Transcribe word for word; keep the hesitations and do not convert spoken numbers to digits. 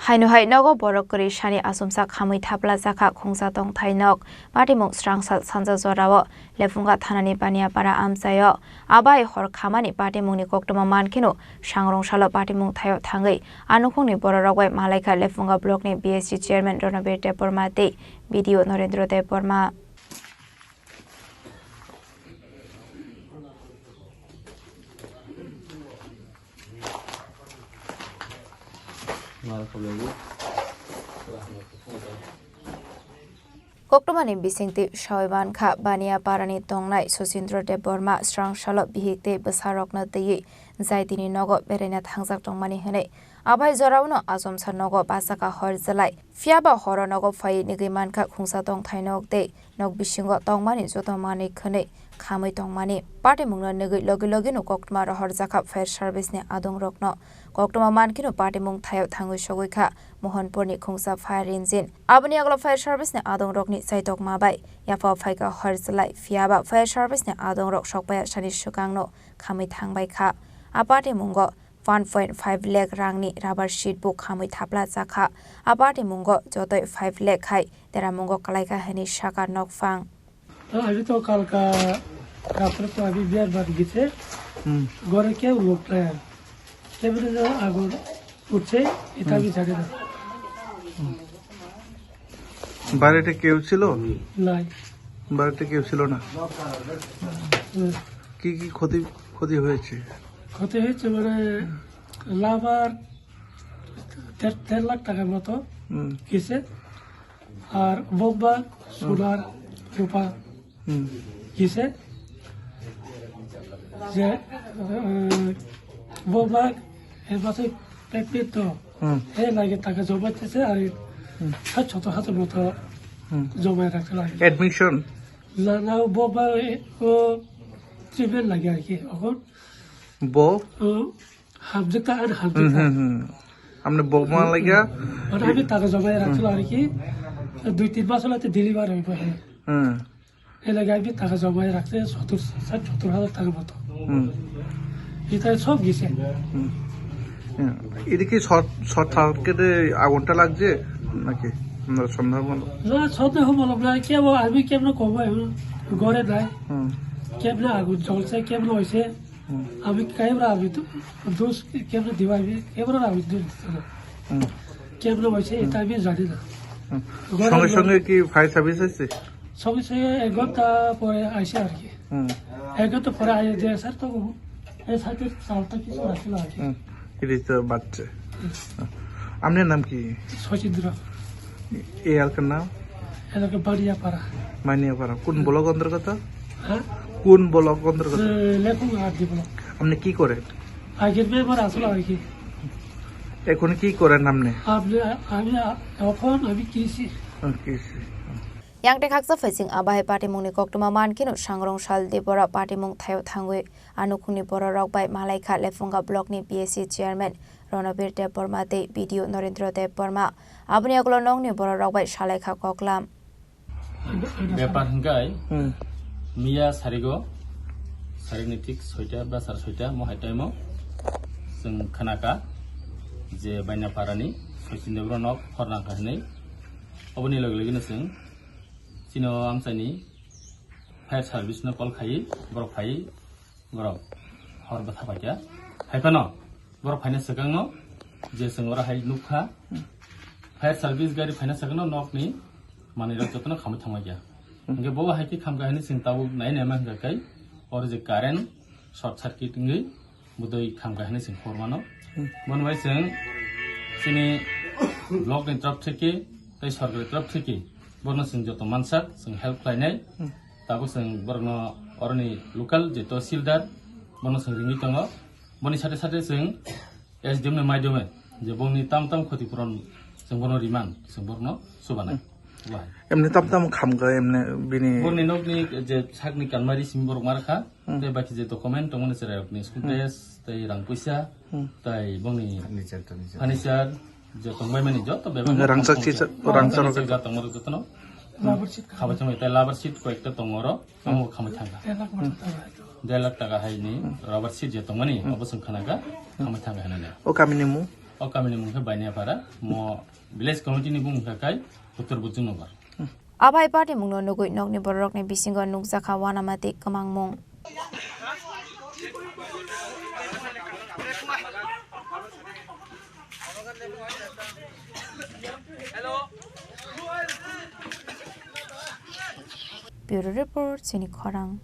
Haino hai nogo borok kwrwi sani achomsa khamwi thapla chakha khungsa tongthai nok. Patimung srangsa sanja jorao Lephunga thanani Baniapara amchaio abai hor khamani patimungni koktwma mankheno sangrong salo patimung thaio thangwi a nukhungni bororok bai malaikha Lephunga blockni B S C chairman Ronobir Debbarma tei B D O Norendra Debbarma. Koktwmani bisingtwi sawi mankha, Baniaparani tongnai Sosindra Debbarma srang salo bihik tei bwsarokno twiwi Jaitini nogo beraina thangjak tongmani hwnwi. Abai jorao no achomsa nogo bachakha hor jwlai. Phiya ba horo nogo phaiwi nigwi mankha khungsa tongthai nok tei nok bisingo tongmani joto manwi khwnwi khamwi tongmani. Patimungno nigwi logi logi no koktwma rohorjakha fire service ni adongrokno. Koktwma mankheno patimung thaio thangwi sogwi kha Mohanpurni khungsa fire engine. Aboni yagulo fire service ni adongrokni chaitokma bai yaphao phaikha hor jwlai. Phiya ba fire service ni adongrok sokpaiya sani swkangno khamwi thangbai kha. A patimungo one point five lakh rangni rubber sheet bo khamwi thapla chakha. A patimungo jotoi five lakh hai deramungo kalaikha hwnwi sakha nokphang. তো আমি তো কালকা রাত্রে তো আমি বিয়ার বাড়ি গেছে। হুম। ঘরে কেউ লোক নাই আর। কেমনে যেন আগুন উঠছে, এটা আমি জানি না। বাড়িতে কেউ ছিল? নাই। বাড়িতে কেউ ছিল না? হুম। কি কি ক্ষতি, ক্ষতি হয়েছে? ক্ষতি হয়েছে মানে লাভার দেড়, দেড় লাখ টাকার মতো হুম। গেছে। আর বোম্বা, সোনার, রূপা হুম। গেছে। যে, আহ, বোম্বা এর মাথায় পেমেন্ট তো, হুম। এ লাগে টাকা জমাইতেছে আর এই হুম। সাত সত্তর হাজার মতো হুম। জমায় রাখতে লাগে। অ্যাডমিশন? না, না, ও বোম্বা, এ, ও ট্রিটমেন্ট লাগে আর কি। এখন ব? ও হাফ জেতা আর হাফ হুম, জেতা। হুম, হুম। আপনি বৌমা লাগিয়া? মানে আমি টাকা জমায় রাখছিল আর কি। দুই তিন মাস হলে তো ডেলিভার হইব, হ্যাঁ। হুম। এর লাগে আমি টাকা জমায় রাখতে সত্তর, ষাট সত্তর হাজার টাকার মতো। হুম। এটা সব গেছে। হুম। হুম। এটা কি শর্ট, শর্ট সার্কিটে আগুনটা লাগছে নাকি? আপনার সন্দেহ মনে? না, সন্দেহ মনে হয়। কেমন, আমি কেমন কমবো এখন? ঘরে নাই। হুম। কেমনে আগুন জ্বলছে, কেমনে হয়েছে? হুম। আমি ক্যামেরা আমি তো দোষ ক্যামেরা দিবা আমি ক্যামেরা আমি দোষ দিতে না। হুম। কেমনে হয়েছে এটা আমি জানি না। হুম। ঘরে সঙ্গে লোক সঙ্গে কি ফায়ার সার্ভিস আসছে? সঙ্গে সঙ্গে এক ঘন্টা পরে আইসে আর কি। হুম। এক ঘন্টা পরে আইসে যে স্যার তো এই সাইডের চালটা কিছু রাখছিল আর কি। হুম। এটা তো বাচ্চা। হুম। আপনার নাম কি? শচীন্দ্র। এই এলাকার নাম? এলাকা বানিয়াপাড়া। বানিয়াপাড়া। কোন ব্লক অন্তর্গত? হ্যাঁ? কোন ব্লক অন্তর্গত? এ, লেফুঙ্গা আর ডি ব্লক। আপনি কি করেন? আগের মেম্বার আসলো আর কি। এখন কি করেন আপনি? আপনি, আমি, এখন আমি কৃষি। ও, কৃষি। Yang tei khaksa phaising abai patimungni koktwma mankheno sangrong sal de bora patimung thaio thangwi a nukhungni bororok bai malaikha Lephunga blockni B S C chairman Ronobir Debbarma tei B D O Norendra Debbarma. Aboni yagulo nokni bororok bai salaikha koklam. Bepar hingkai Hmm. miya sarigo, sarini thik soita ba sar soita mo hai time o chwng khanaka je Bainaparani Sachin Debra nok hor nangkha hinwi. Oboni loge loge no chwng chini o amchaini fire service no call khai borok phai. Borok hor bwtha paikha. Hai phano borok phaina swkangno je chwng oro hai nukha, fire service gari phaina swkangno nokni manwirok jotono khamwi thangma kha. Hwnkhe bo hai khe khamkha hinwi chwng tabuk nai naima hwnkha khe oro je current short circuit wngwi bwdwi khamkha hinwi chwng khobor mano. Bono bai chwng chini block ni torop theke tei sorkar ni torop theke bono chwng joto mansak chwng help khlainai. Tabuk chwng borokno oroni local je tahsildar bono chwng ringwi tongo. Boni sate sate chwng S D M ni maidome je bongni tam tam khotipurun chwng bono riman chwng borokno chubanai. Wahai. Emni tam tam khamkha emni bini. Borokni nokni je sakni kanmari simi borok markha. Hmm. Tei baki je document tongmani chwrairokni school Hmm. dress tei rang puisa Hmm. tei bongni Furniture, furniture. furniture je tongbaimani joto bebak Hmm, rangchak tongmani chisa, joto rangchak tongmani jotono. Rubber sheet. Khabai tongmani tei rubber sheet koyekta tongo oro, amo khamwi thangkha. Derak mata tara hai to. Derak taka hai ni rubber sheet je tongmani, Hmm. obo chwng khanakha, khamwi thangkha hinwi. O kamini mu? O kamini mung khe Bainapara, mo village committee ni bumung khe khai Uttor Buchung Nagar. Abai party mungno nugui nokni bororokni bisingo nukjakha wanama tei kwmangmung. Bureau Report, Chini Khorang.